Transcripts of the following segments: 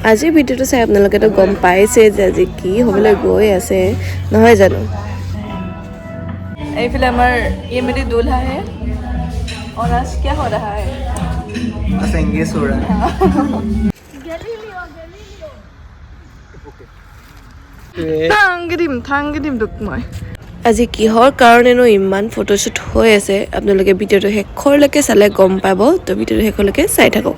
আজিৰ ভিডিঅ'টো চাই আপোনালোকেতো গম পাইছে যে আজি কি হ'বলৈ গৈ আছে, নহয় জানো? এইফালে আমাৰ ये मेरी दूल्हा है और आज क्या हो रहा है? बस एंगेज हो रहा है। থাংগি দিম, থাংগি দিম তোক মই। আজি কিহৰ কাৰণেনো ইমান ফটোশ্বুট হৈ আছে, আপোনালোকে ভিডিঅ'টো শেষৰলৈকে চালে গম পাব। তো ভিডিঅ'টো শেষলৈকে চাই থাকক।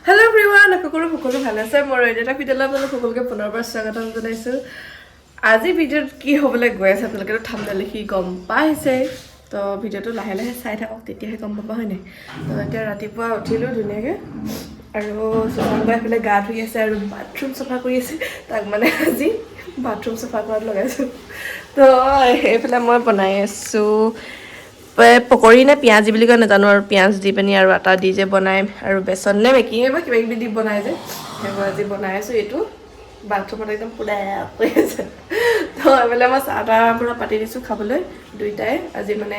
হেল্ল' এভৰিৱান, আশা কৰোঁ সকলো ভাল আছে। মই ৰঞ্জিতা ভিডিঅ'লৈ আপোনালোক সকলোকে পুনৰবাৰ স্বাগতম জনাইছোঁ। আজি ভিডিঅ'ত কি হ'বলৈ গৈ আছে আপোনালোকেতো থাম্বনেইল দেখি গম পাইছে। তো ভিডিঅ'টো লাহে লাহে চাই থাকক, তেতিয়াহে গম পাব, হয়নে? তো এতিয়া ৰাতিপুৱা উঠিলোঁ ধুনীয়াকৈ আৰু শশাংক এইফালে গা ধুই আছে আৰু বাথৰুম চাফা কৰি আছে। তাক মানে আজি বাথৰুম চাফা কৰাত লগাইছোঁ। তো এইফালে মই বনাই আছোঁ পকৰি নে পিঁয়াজি বুলি কয় নাজানো, আৰু পিঁয়াজ দি পিনি আৰু আটা দি যে বনায় আৰু বেচন নে মেকি বা কিবা কিবি দি বনাই যে, সেইবোৰ আজি বনাই আছোঁ। এইটো বাথৰুমত একদম পূৰা কৰি আছে। তো এইফালে মই চাহ তাহ পূৰা পাতি দিছোঁ খাবলৈ দুইটাই। আজি মানে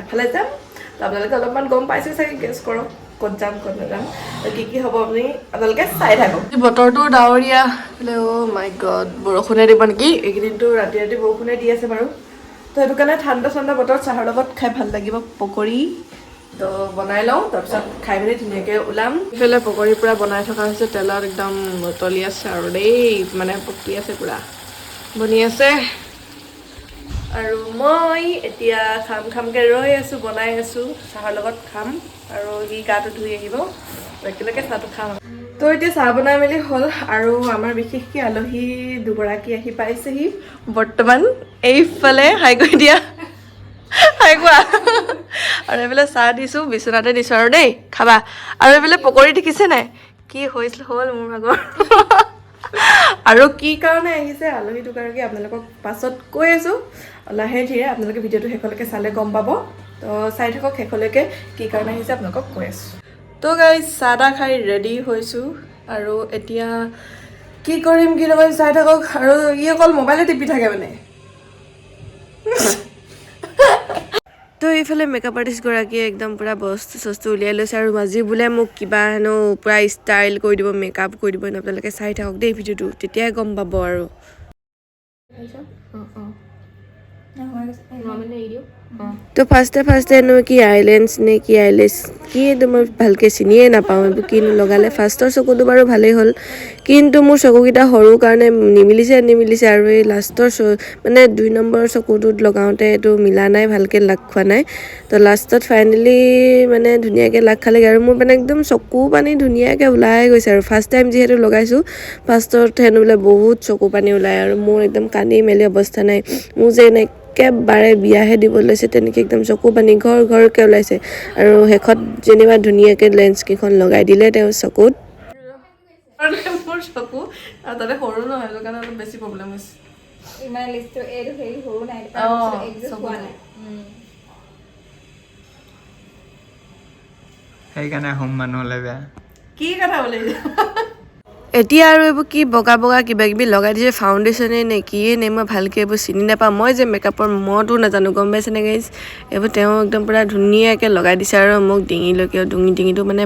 এফালে যাম। তো আপোনালোকে অলপমান গম পাইছে চাগে, গেছ কৰক ক'ত যাম ক'ত নাযাম। তো কি কি হ'ব আপোনালোকে চাই থাকক। বতৰটো ডাৱৰীয়া এইফালে। অ' মাই গড, বৰষুণে দিব নেকি? এইকেইদিনটো ৰাতি ৰাতি বৰষুণে দি আছে বাৰু। তো সেইটো কাৰণে ঠাণ্ডা ঠাণ্ডা বতৰত চাহৰ লগত খাই ভাল লাগিব পকৰি। তো বনাই লওঁ, তাৰপিছত খাই মেলি ধুনীয়াকৈ ওলাম। ইফালে পকৰি পূৰা বনাই থকা হৈছে, তেলত একদম উতলি আছে আৰু দেই, মানে পকি আছে, পূৰা বনি আছে। আৰু মই এতিয়া খাম খামকৈ ৰৈ আছোঁ, বনাই আছোঁ, চাহৰ লগত খাম। আৰু সি গাটো ধুই আহিব, একেলগে চাহটো খাম। তো এতিয়া চাহ বনাই মেলি হ'ল আৰু আমাৰ বিশেষকৈ আলহী দুগৰাকী আহি পাইছেহি বৰ্তমান। এইফালে হাই কৰি দিয়া, হাই কোৱা। আৰু এইফালে চাহ দিছোঁ, বিচনাতে দিছোঁ আৰু দেই, খাবা। আৰু এইফালে পকৰি দেখিছে নাই কি হৈছিল হ'ল মোৰ ভাগৰ। আৰু কি কাৰণে আহিছে আলহী দুগৰাকী আপোনালোকক পাছত কৈ আছোঁ লাহে ধীৰে। আপোনালোকে ভিডিঅ'টো শেষলৈকে চালে গম পাব। তো চাই থাকক শেষলৈকে, কি কাৰণে আহিছে আপোনালোকক কৈ আছোঁ। তো গাইজ, চাহ তাহ খাই ৰেডি হৈছোঁ আৰু এতিয়া কি কৰিম কি নকৰিম চাই থাকক। আৰু ই অকল মোবাইলে টিপি থাকে মানে। তো এইফালে মেকআপ আৰ্টিষ্টগৰাকীয়ে একদম পূৰা বস্তু চস্তু উলিয়াই লৈছে আৰু আজি বোলে মোক কিবা হেনো পূৰা ষ্টাইল কৰি দিব, মেকআপ কৰি দিব। আপোনালোকে চাই থাকক দেই ভিডিঅ'টো, তেতিয়াই গম পাব আৰু। তো ফাৰ্ষ্টে ফাৰ্ষ্টে হেনো কি আইলেন্স নে কি আইলেছ কি, এইটো মই ভালকৈ চিনিয়ে নাপাওঁ। এইবোৰ কিনো লগালে। ফাৰ্ষ্টৰ চকুটো বাৰু ভালেই হ'ল, কিন্তু মোৰ চকুকেইটা সৰু কাৰণে নিমিলিছে নিমিলিছে। আৰু এই লাষ্টৰ মানে 2 নম্বৰৰ চকুটোত লগাওঁতে এইটো মিলা নাই, ভালকৈ লাগ খোৱা নাই। তো লাষ্টত ফাইনেলি মানে ধুনীয়াকৈ লাগ খালেগৈ আৰু মোৰ মানে একদম চকু পানী ধুনীয়াকৈ ওলাই গৈছে। আৰু ফাৰ্ষ্ট টাইম যিহেতু লগাইছোঁ, ফাৰ্ষ্টত হেনো বোলে বহুত চকু পানী ওলায় আৰু মোৰ একদম কান্দি মেলি অৱস্থা নাই। মোৰ যে একেবাৰে বিয়াহে দিব লৈছে তেনেকৈ একদম চকু পানী ঘৰ ঘৰকৈ ওলাইছে। আৰু শেষত যেনিবা ধুনীয়াকৈ লেন্সকেইখন লগাই দিলে তেওঁ চকুত। মোৰ চকু আৰু তাতে সৰু নহয়, সেইটো কাৰণে অলপ বেছি প্ৰব্লেম হৈছে। ইমান লিষ্টটো এইটো হেৰি সৰু নাই। চকু হোৱা নাই। সেইকাৰণে আহোম মানুহ হ'লে বেয়া। কি কথা বুলি। এতিয়া আৰু এইবোৰ কি বগা বগা কিবা কিবি লগাই দিছে, ফাউণ্ডেশ্যনে নে কিয়ে নে, মই ভালকৈ এইবোৰ চিনি নাপাওঁ। মই যে মেকআপৰ মইতো নাজানো, গম পাইছেনে গাইজ? এইবোৰ তেওঁ একদম পূৰা ধুনীয়াকৈ লগাই দিছে আৰু মোক ডিঙিলৈকে, ডিঙিটো মানে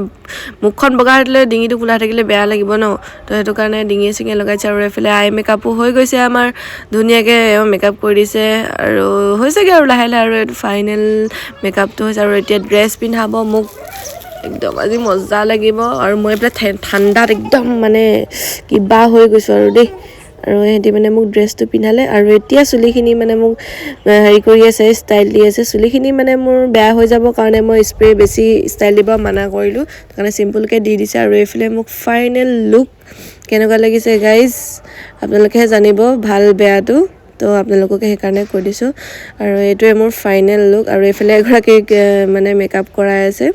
মুখখন বগা হৈ থাকিলে ডিঙিটো ক'লা থাকিলে বেয়া লাগিব ন। তো সেইটো কাৰণে ডিঙিয়ে চিঙিয়ে লগাইছে। আৰু এইফালে আই মেকআপো হৈ গৈছে আমাৰ, ধুনীয়াকৈ এওঁ মেকআপ কৰি দিছে আৰু হৈছেগৈ আৰু লাহে লাহে। আৰু এইটো ফাইনেল মেকআপটো হৈছে আৰু এতিয়া ড্ৰেছ পিন্ধাব মোক, একদম আজি মজা লাগিব। আৰু মই এইফালে ঠাণ্ডাত একদম মানে কিবা হৈ গৈছোঁ আৰু দেই। আৰু সিহঁতি মানে মোক ড্ৰেছটো পিন্ধালে আৰু এতিয়া চুলিখিনি মানে মোক হেৰি কৰি আছে, ষ্টাইল দি আছে। চুলিখিনি মানে মোৰ বেয়া হৈ যাব কাৰণে মই স্প্ৰে বেছি ষ্টাইল দিব মানা কৰিলোঁ, সেইকাৰণে চিম্পুলকৈ দি দিছে। আৰু এইফালে মোক ফাইনেল লুক কেনেকুৱা লাগিছে গাইজ, আপোনালোকেহে জানিব ভাল বেয়াটো। তো আপোনালোককে সেইকাৰণে কৈ দিছোঁ। আৰু এইটোৱে মোৰ ফাইনেল লুক। আৰু এইফালে এগৰাকীক মানে মেকআপ কৰাই আছে,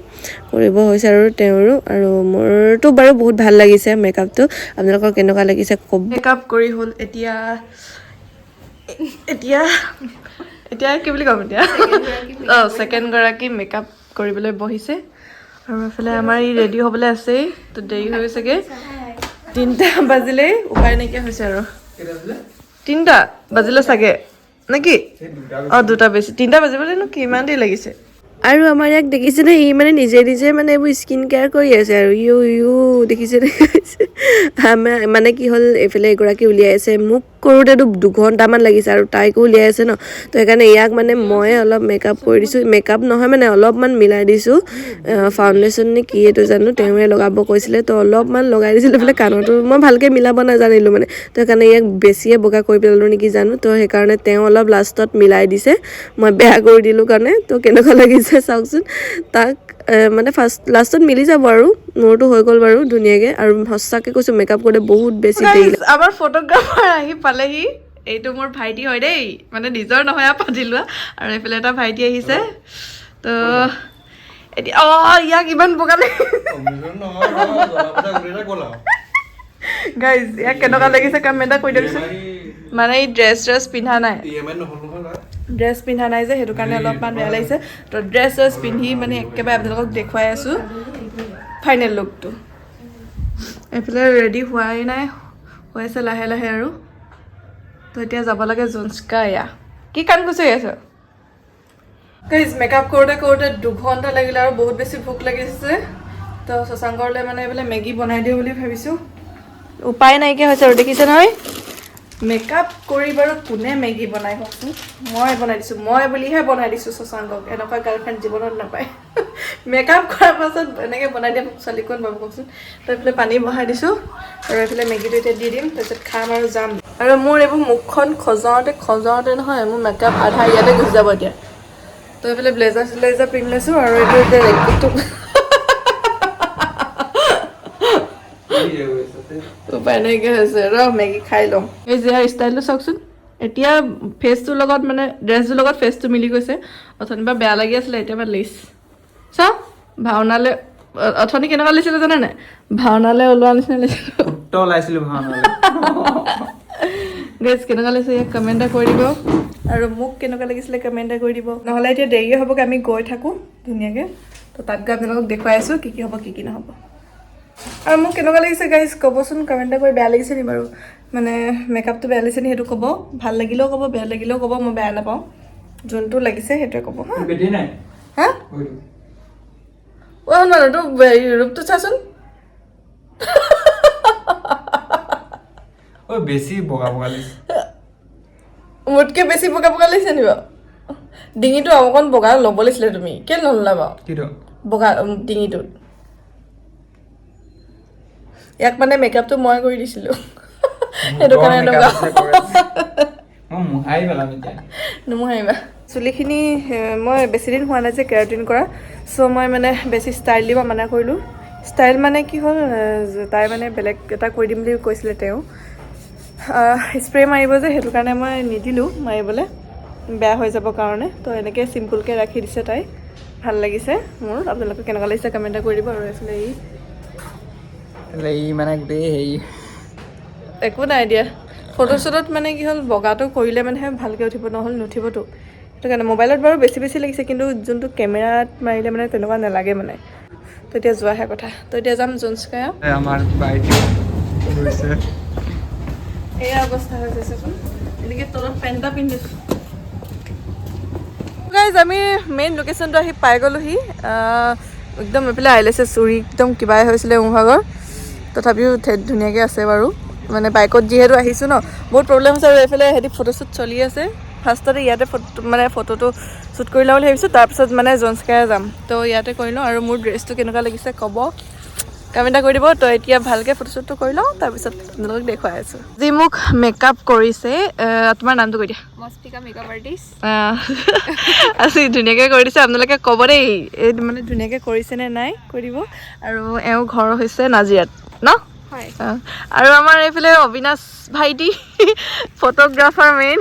কৰিব হৈছে আৰু তেওঁৰো। আৰু মোৰতো বাৰু বহুত ভাল লাগিছে মেকআপটো, আপোনালোকৰ কেনেকুৱা লাগিছে ক'ব। মেকআপ কৰি হ'ল এতিয়া। এতিয়া এতিয়া কি বুলি ক'ম এতিয়া? অঁ, ছেকেণ্ডগৰাকী মেকআপ কৰিবলৈ বহিছে আৰু এইফালে আমাৰ ই ৰেডি হ'বলৈ আছেই। তো দেৰি হৈ গৈছেগৈ, 3টা বাজিলেই, উপায় নাইকিয়া হৈছে আৰু। 3টা বাজিলে চাগে নেকি? অঁ, 2টা বেছি, 3টা বাজিবলৈনো কিমান দেৰি লাগিছে। আৰু আমাৰ ইয়াক দেখিছেনে, ই মানে নিজে নিজে মানে এইবোৰ স্কিন কেয়াৰ কৰি আছে আৰু ইউ ইউ, দেখিছেনে? আমাৰ মানে কি হ'ল, এইফালে এগৰাকী উলিয়াই আছে। মোক কৰোঁতেতো 2 ঘণ্টামান লাগিছে আৰু তাইকো উলিয়াই আছে ন। তো সেইকাৰণে ইয়াক মানে মই অলপ মেকআপ কৰি দিছোঁ। মেকআপ নহয়, মানে অলপমান মিলাই দিছোঁ। ফাউণ্ডেশ্যন নে কি এইটো জানো, তেওঁৱে লগাব কৈছিলে, তো অলপমান লগাই দিছিলোঁ। এইফালে কাণতো মই ভালকৈ মিলাব নাজানিলোঁ মানে, তো সেইকাৰণে ইয়াক বেছিয়ে বগা কৰি পেলালোঁ নেকি জানো। তো সেইকাৰণে তেওঁ অলপ লাষ্টত মিলাই দিছে, মই বেয়া কৰি দিলোঁ কাৰণে। তো কেনেকুৱা লাগিছে চাওকচোন তাক। মানে ফাৰ্ষ্ট লাষ্টত মিলি যাব আৰু মোৰতো হৈ গ'ল বাৰু ধুনীয়াকৈ। আৰু সঁচাকৈ কৈছোঁ, মেকআপ কৰোঁতে বহুত বেছি দেৰি Guys, আমাৰ ফটোগ্ৰাফাৰ আহি পালেহি। এইটো মোৰ ভাইটি হয় দেই, মানে নিজৰ নহয় আৰু, পাতি লোৱা। আৰু এইফালে এটা ভাইটি আহিছে। তো এতিয়া ইয়াক ইমান বগা লাগি, গাইজ, ইয়াক কেনেকুৱা লাগিছে কমেণ্ট এটা কৰি দিয়কচোন। মানে এই ড্ৰেছ চেছ পিন্ধা নাই, ড্ৰেছ পিন্ধা নাই যে, সেইটো কাৰণে অলপমান বেয়া লাগিছে। তো ড্ৰেছ চেছ পিন্ধি মানে একেবাৰে আপোনালোকক দেখুৱাই আছোঁ ফাইনেল লুকটো। এইফালে ৰেডি হোৱাই নাই, হৈ আছে লাহে লাহে আৰু। তো এতিয়া যাব লাগে জোনস্কা। এয়া কি কাণ খুচৰি আছ? গাইজ, মেকআপ কৰোঁতে কৰোঁতে 2 ঘণ্টা লাগিলে আৰু বহুত বেছি ভোক লাগিছে। তো শশাংকৰলৈ মানে এইফালে মেগী বনাই দিওঁ বুলি ভাবিছোঁ। উপায় নাইকিয়া হৈছে আৰু, দেখিছে নহয়। মেকআপ কৰি বাৰু কোনে মেগী বনাই কওকচোন? মই বনাই দিছোঁ, মই বুলিহে বনাই দিছোঁ শশাংকক। এনেকুৱা গাৰ্লফ্ৰেণ্ড জীৱনত নাপায়। মেকআপ কৰাৰ পাছত এনেকৈ বনাই দিয়া ছোৱালী কোন পাব কওকচোন? তো এইফালে পানী বহাই দিছোঁ আৰু এইফালে মেগীটো এতিয়া দি দিম, তাৰপিছত খাম আৰু যাম। আৰু মোৰ এইবোৰ মুখখন খজাওঁতে খজাওঁতে নহয়, মোৰ মেকআপ আধা ইয়াতে গুচি যাব এতিয়া। তো এইফালে ব্লেজাৰ চেলেজাৰ পিন্ধি লৈছোঁ আৰু এইটো এতিয়া ৰেইনকোটটো, উপায় নাইকিয়া হৈছে। ৰ, মেগী খাই লওঁ। এই যে ষ্টাইলটো চাওকচোন। এতিয়া ফেচটোৰ লগত, মানে ড্ৰেছটোৰ লগত ফেচটো মিলি গৈছে। অথনিৰ পৰা বেয়া লাগি আছিলে, এতিয়া পৰা লিচ চাওঁ। ভাওনালৈ অথনি কেনেকুৱা লাগিছিলে জানে নাই? ভাওনালৈ ওলোৱা নিচিনা লাগিছিল। ওলাইছিলো ভাওনালৈ। গাইজ, কেনেকুৱা লাগিছে ইয়াক কমেণ্ট এটা কৰি দিব আৰু মোক কেনেকুৱা লাগিছিলে কমেণ্ট এটা কৰি দিব। নহ'লে এতিয়া দেৰিয়ে হ'বগৈ, আমি গৈ থাকোঁ ধুনীয়াকৈ। তো তাত গৈ আপোনালোকক দেখুৱাই আছোঁ কি কি হ'ব, কি কি নহ'ব। আৰু মোক কেনেকুৱা লাগিছে গাইজ ক'বচোন কমেণ্ট এটা কৰি। বেয়া লাগিছে নি বাৰু, মানে মেকআপটো বেয়া লাগিছে নি সেইটো ক'ব। ভাল লাগিলেও ক'ব, বেয়া লাগিলেও ক'ব, মই বেয়া নাপাওঁ। যোনটো লাগিছে সেইটোৱে ক'ব, হা। বেটি নাই। হা, অ' মানুহ তোৰ ৰূপটো চাচোন। ঐ, বেছি বগা বগা লাগিছে। মোতকৈ বেছি বগা বগা লাগিছে নি বাৰু? ডিঙিটো অকণ বগা ল'ব লাগিছিলে, তুমি কেলৈ নল'লা বাৰু? কিটো? বগা ডিঙিটোত। ইয়াক মানে মেকআপটো মই কৰি দিছিলোঁ, সেইটো কাৰণে এনেকুৱা। মই মোহাৰি পেলাম এতিয়া। নোমোহাৰিবা চুলিখিনি। মই বেছি দিন হোৱা নাই যে কেৰাটিন কৰা, চ' মই মানে বেছি ষ্টাইল দিব মানা কৰিলোঁ। ষ্টাইল মানে কি হ'ল, তাই মানে বেলেগ এটা কৰি দিম বুলি কৈছিলে। তেওঁ স্প্ৰে মাৰিব যে, সেইটো কাৰণে মই নিদিলোঁ মাৰিবলৈ, বেয়া হৈ যাব কাৰণে। তো এনেকৈ চিম্পুলকৈ ৰাখি দিছে তাই, ভাল লাগিছে মোৰ। আপোনালোকে কেনেকুৱা লাগিছে কমেণ্ট এটা কৰি দিব। আৰু এইফালে ই ই মানে গোটেই হেৰি। একো নাই দিয়া। ফটোশ্বুটত মানে কি হ'ল, বগাটো কৰিলে মানেহে ভালকৈ উঠিব, নহ'লে নুঠিবতো। সেইটো কাৰণে মোবাইলত বাৰু বেছি বেছি লাগিছে, কিন্তু যোনটো কেমেৰাত মাৰিলে মানে তেনেকুৱা নালাগে মানে। তো এতিয়া যোৱাহে কথা। তো এতিয়া যাম জোনস্কায়া। আমাৰ ভাইটিও গৈছে। এয়া অৱস্থা হৈছে চাচোন, এনেকৈ তলত পেণ্ট এটা পিন্ধিছোঁ। গাইজ, আমি মেইন লোকেশ্যনটো আহি পাই গ'লোহি। একদম এইফালে আইলেছেছ চুৰি একদম কিবাই হৈছিলে মোৰ ভাগৰ, তথাপিও ধুনীয়াকৈ আছে বাৰু। মানে বাইকত যিহেতু আহিছোঁ ন, বহুত প্ৰব্লেম হৈছে। আৰু এইফালে সিহঁতি ফটোশ্বুট চলি আছে। ফাৰ্ষ্টতে ইয়াতে ফটো, মানে ফটোটো শ্বুট কৰি লওঁ বুলি ভাবিছোঁ, তাৰপিছত মানে জোনস্কায়া যাম। তো ইয়াতে কৰি লওঁ। আৰু মোৰ ড্ৰেছটো কেনেকুৱা লাগিছে ক'ব, কমেণ্ট এটা কৰি দিব। তো এতিয়া ভালকৈ ফটোশ্বুটটো কৰি লওঁ, তাৰপিছত আপোনালোকক দেখুৱাই আছোঁ। যি মোক মেকআপ কৰিছে, তোমাৰ নামটো কৈ দিয়া। মস্তিকা মেকআপ আৰ্টিষ্ট। আজি ধুনীয়াকৈ কৰি দিছে। আপোনালোকে ক'ব দেই, এই মানে ধুনীয়াকৈ কৰিছে নে নাই কৈ দিব। আৰু এওঁ ঘৰ হৈছে নাজিৰাত ন? হয়। আৰু আমাৰ এইফালে অবিনাশ ভাইটি, ফটোগ্ৰাফাৰ মেইন।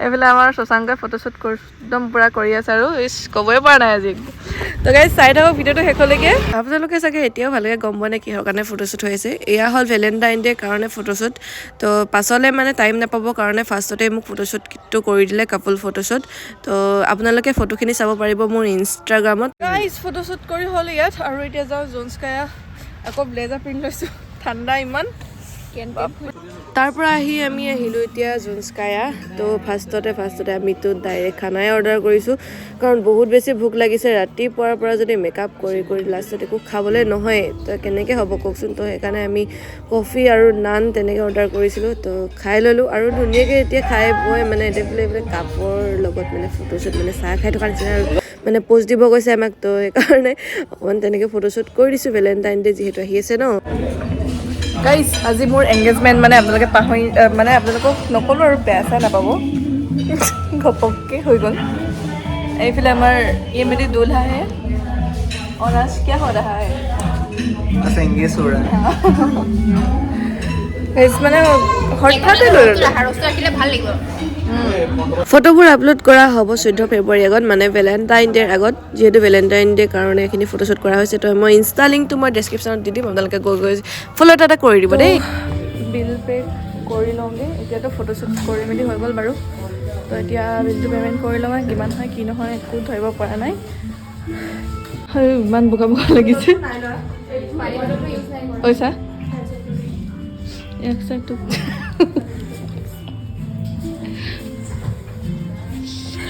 এইফালে আমাৰ শশাংকই ফটোশ্বুট কৰি একদম পূৰা কৰি আছে আৰু ইছ, ক'বই পৰা নাই আজি। তো গাইজ, চাই থাকক ভিডিঅ'টো শেষলৈকে। আপোনালোকে চাগে এতিয়াও ভালকৈ গম পোৱা নাই কিহৰ কাৰণে ফটোশ্বুট হৈ আছে। এয়া হ'ল ভেলেণ্টাইন ডে কাৰণে ফটোশ্বুট। তো পাছলৈ মানে টাইম নাপাবৰ কাৰণে ফাৰ্ষ্টতে মোক ফটোশ্বুটটো কৰি দিলে, কাপল ফটোশ্বুট। তো আপোনালোকে ফটোখিনি চাব পাৰিব মোৰ ইনষ্টাগ্ৰামত। গাইজ, ফটোশ্বুট কৰি হ'ল ইয়াত আৰু এতিয়া যাওঁ জোনস্কায়া। আকৌ ব্লেজাৰ পিন্ধি লৈছোঁ, ঠাণ্ডা ইমান। তাৰ পৰা আহি আমি আহিলোঁ এতিয়া জোনস্কায়া। তো ফাৰ্ষ্টতে ফাৰ্ষ্টতে আমিতো ডাইৰেক্ট খানাই অৰ্ডাৰ কৰিছোঁ, কাৰণ বহুত বেছি ভোক লাগিছে। ৰাতিপুৱাৰ পৰা যদি মেকআপ কৰি কৰি লাষ্টত একো খাবলৈ নহয়, তো কেনেকৈ হ'ব কওকচোন? তো সেইকাৰণে আমি কফি আৰু নান তেনেকৈ অৰ্ডাৰ কৰিছিলোঁ। তো খাই ল'লোঁ আৰু ধুনীয়াকৈ এতিয়া খাই বৈ মানে এতিয়া বোলে এইবিলাক কাপৰ লগত মানে ফটোশ্বুট, মানে চাহ খাই থকা নিচিনা আৰু মানে প'জ দিব কৈছে আমাক। তো সেইকাৰণে অকণমান তেনেকৈ ফটোশ্বুট কৰি দিছোঁ, ভেলেণ্টাইন ডে যিহেতু আহি আছে ন। গাইজ, আজি মোৰ এংগেজমেণ্ট, মানে আপোনালোকে পাহৰি মানে আপোনালোকক নক'লোঁ আৰু, বেয়া চেয়া নাপাব, ঘপককৈ হৈ গ'ল। এইফালে আমাৰ ये मेरी दूल्हा है और आज क्या हो रहा है? बस एंगेज हो रहा है। গাইজ, মানে হঠাতে লৈ ল'লোঁ। ৰসটো ৰাখিলে ভাল লাগিব। ফটোবোৰ আপলোড কৰা হ'ব 14 ফেব্ৰুৱাৰী আগত, মানে ভেলেণ্টাইন ডেৰ আগত। যিহেতু ভেলেণ্টাইন ডে কাৰণে এইখিনি ফটোশ্বুট কৰা হৈছে। তো মই ইনষ্টা লিংকটো মই ডেছক্ৰিপশ্যনত দি দিম, আপোনালোকে গৈ গৈ ফ'ল' এটা এটা কৰি দিব দেই। বিল পে' কৰি লওঁগৈ এতিয়াতো। ফটোশ্বুট কৰি মেলি হৈ গ'ল বাৰু। তো এতিয়া বিলটো পে'মেণ্ট কৰি লওঁ। কিমান হয় কি নহয় একো ধৰিব পৰা নাই আৰু ইমান বোকা বোকা লাগিছে। পইচা এক চাইডটো।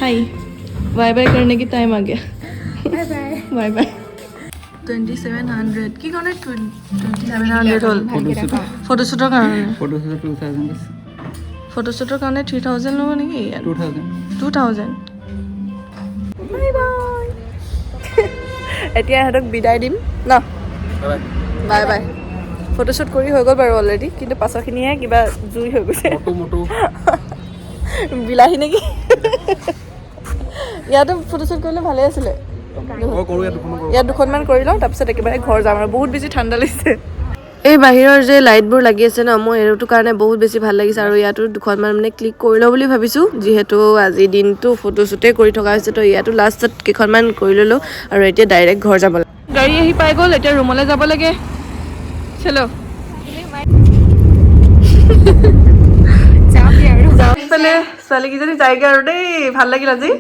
हाय, बाय बाय करने की टाइम आ गया। Bye bye. Bye bye. 2700। কি কাৰণে 2700 হ'ল? ফটোশ্বুটৰ কাৰণে। ফটোশ্বুট 2000। ফটোশ্বুটৰ কাৰণে 3000 ল'ব নেকি ইয়াত? 2000। 2000। Bye bye. এতিয়া ইহঁতক বিদায় দিম ন। Bye bye. Photoshoot কৰি হৈ গ'ল বাৰু অলৰেডি, কিন্তু পাছৰখিনিহে কিবা জুই হৈ গৈছে। মোটু মোটু। বিলাহী নেকি? ইয়াতো ফটোশ্বুট কৰিলে ভালেই আছিলে। কৰোঁ, ইয়াত দুখনো কৰোঁ। ইয়াত দুখনমান কৰি লওঁ, তাৰপিছত একেবাৰে ঘৰ যাম আৰু বহুত বেছি ঠাণ্ডা লাগিছে। এই বাহিৰৰ যে লাইটবোৰ লাগি আছে ন, মোৰ এইটো কাৰণে বহুত বেছি ভাল লাগিছে। আৰু ইয়াতো দুখনমান মানে ক্লিক কৰি লওঁ বুলি ভাবিছোঁ। যিহেতু আজি দিনটো ফটোশ্বুটেই কৰি থকা হৈছে, তো ইয়াতো লাষ্টত কেইখনমান কৰি ল'লোঁ আৰু এতিয়া ডাইৰেক্ট ঘৰ যাব লাগে। গাড়ী আহি পাই গ'ল, এতিয়া ৰুমলৈ যাব লাগে। চলো। যাওঁগে আৰু। ইফালে ছোৱালীকেইজনী যায়গৈ আৰু দেই। ভাল লাগিল আজি।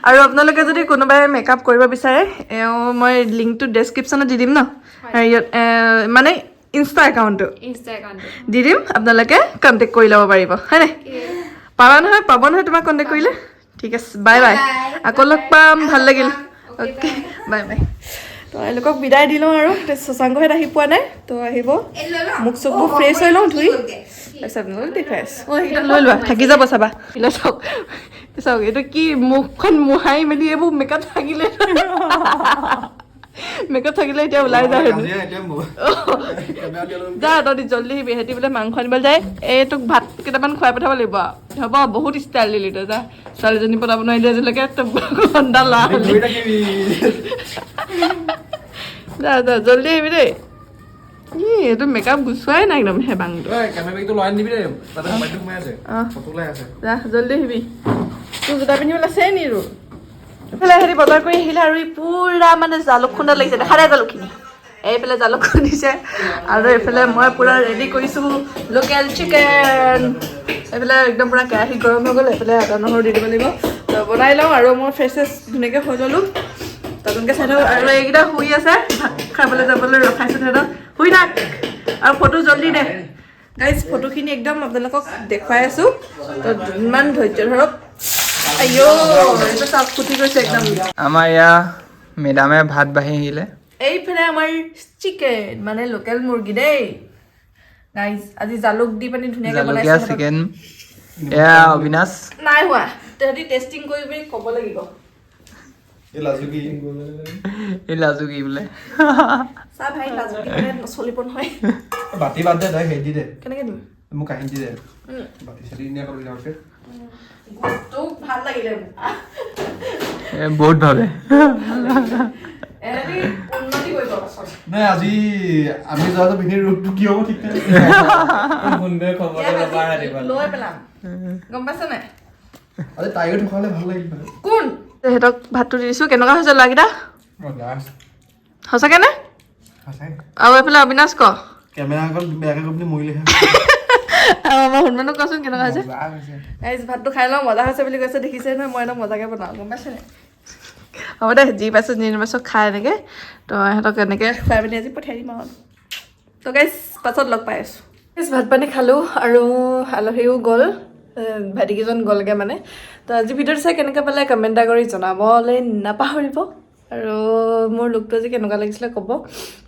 আৰু আপোনালোকে যদি কোনোবাই মেকআপ কৰিব বিচাৰে, এওঁ মই লিংকটো ডেছক্ৰিপশ্যনত দি দিম ন, হেৰিয়ত মানে ইনষ্টা একাউণ্টটো ইনষ্টা একাউণ্টটো দি দিম, আপোনালোকে কণ্টেক্ট কৰি ল'ব পাৰিব, হয় নাই? পাবা নহয়, পাব নহয় তোমাক কণ্টেক্ট কৰিলে। ঠিক আছে, বাই বাই। আকৌ লগ পাম, ভাল লাগিল। Okay, bye bye. তো এওঁলোকক বিদায় দি লওঁ আৰু এতিয়া শশাংকহঁত আহি পোৱা নাই, তো আহিব। মুখ চুখবোৰ ফ্ৰেছ হৈ লওঁ ধুই, তাৰপিছত আপোনালোক দেখুৱাই আছোঁ। অঁ, সেইকেইটা লৈ লোৱা, থাকি যাব চাবা। এইবিলাক চাওক চাওক, এইটো কি মুখখন মোহাৰি মেলি এইবোৰ মেকআপ থাকিলে এতিয়া ওলাই যায় সেইটো। যা তহঁতি জল্দি আহিবি। সিহঁতি বোলে মাংস আনিবলৈ যায়। এই তোক ভাত কেইটামান খুৱাই পঠাব লাগিব আৰু। হ'ব, বহুত ষ্টাইল দিলি তই, যা। ছোৱালীজনী পতাব নোৱাৰিলি আজিলৈকে, তই ঘণ্টা ল'ৰা হ'লি। যা যা, জল্দি আহিবি দেই। ই এইটো মেকআপ গুচোৱাই নাই একদম হেবাংটো। অঁ, যা, জল্দি আহিবি। তোৰ জোতা পিন্ধিবলৈ আছে নি? তোৰ এইফালে সিহঁতি বজাৰ কৰি আহিলে আৰু ই পূৰা মানে জালুক খুন্দা লাগিছে, দেখা নাই জালুকখিনি? এইফালে জালুক খুন্দিছে আৰু এইফালে মই পূৰা ৰেডি কৰিছোঁ লোকেল চিকেন। এইফালে একদম পূৰা কেৰাহী গৰম হৈ গ'ল। এইফালে আদা নহৰু দি দিব লাগিব, তো বনাই লওঁ। আৰু মই ফ্ৰেছ চেছ ধুনীয়াকৈ হৈ ল'লোঁ, নতুনকৈ চাই থাকোঁ। আৰু এইকেইটা শুই আছে, ভাত খাবলৈ যাবলৈ ৰখাইছোঁ সিহঁতক। শুই থাক আৰু ফটো জল্দি দে। গাইজ, ফটোখিনি একদম আপোনালোকক দেখুৱাই আছোঁ, তো ইমান ধৈৰ্য ধৰক। আইঅ, এইটো চাওক, ফুটি গৈছে একদম। আমাৰ এয়া মেডামে ভাত বাঢ়ি আহিলে। এইফালে আমাৰ চিকেন, মানে লোকেল মুৰ্গী দেই গাইজ। আজি জালুক দি পানি ধুনীয়াকৈ জালুকীয়া বনাইছোঁ। চিকেন। এয়া অবিনাশ। নাই হোৱা, তহঁতি টেষ্টিং কৰি পিনি ক'ব লাগিব। এই লাজুকী বোলে। চা ভাই, লাজুকী মানে নচলিব নহয়। বাতি বাদ দে, তই হেৰি দি দে। কেনেকৈ দিম? মোক কাহিনী দি দে, বাতি চাতি নিয়া কৰিব লাগে। তোক ভাল লাগিলে মোক। এ বহুত ভাবে। এহেঁতি উন্নতি কৰিব পাছত। নাই, আজি আমি যোৱাটো পিন্ধি ৰূপটো কি হ'ব ঠিক নাই। ইয়াক আজি লৈ পেলাম, গম পাইছ নাই? আজি তাইও থকা হ'লে ভাল লাগিল হয়। কোন? তেহেঁতক ভাতটো দি দিছোঁ। কেনেকুৱা হৈছে ল'ৰাকেইটা? সঁচাকে নে? সঁচাই। আৰু এইফালে অবিনাশ ক। কেমেৰা আগত বেয়াকে কৈ পিনি মৰিলেহে। আৰু আমাৰ শুনমানুক কচোন কেনেকুৱা হৈছে। গাইজ, ভাতটো খাই লওঁ। মজা হৈছে বুলি কৈছে, দেখিছে নহয়, মই একদম মজাকে বনাওঁ, গম পাইছে নাই? হ'ব দে, যি পাইছোঁ যি নাপাইছোঁ খাই এনেকৈ। তো ইহঁতক এনেকৈ খুৱাই মেলি আজি পঠিয়াই দিম আৰু। তো গাইজ, পাছত লগ পাই আছোঁ। ভাত পানী খালোঁ আৰু আলহীও গ'ল, ভাইটিকেইজন গ'লগৈ মানে। তো আজি ভিডিঅ'টো চাই কেনেকুৱা পালে কমেণ্ট এটা কৰি জনাবলৈ নাপাহৰিব। আৰু মোৰ লুকটো আজি কেনেকুৱা লাগিছিলে ক'ব,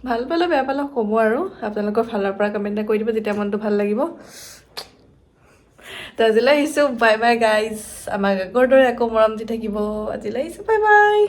ভাল পালে বেয়া পালেও ক'ব, আৰু আপোনালোকৰ ফালৰ পৰা কমেণ্ট এটা কৰি দিব, তেতিয়া মনটো ভাল লাগিব। তো আজিলৈ আহিছোঁ, বাই বাই গাইজ। আমাক আগৰ দৰে আকৌ মৰম দি থাকিব। আজিলৈ আহিছোঁ, বাই বাই।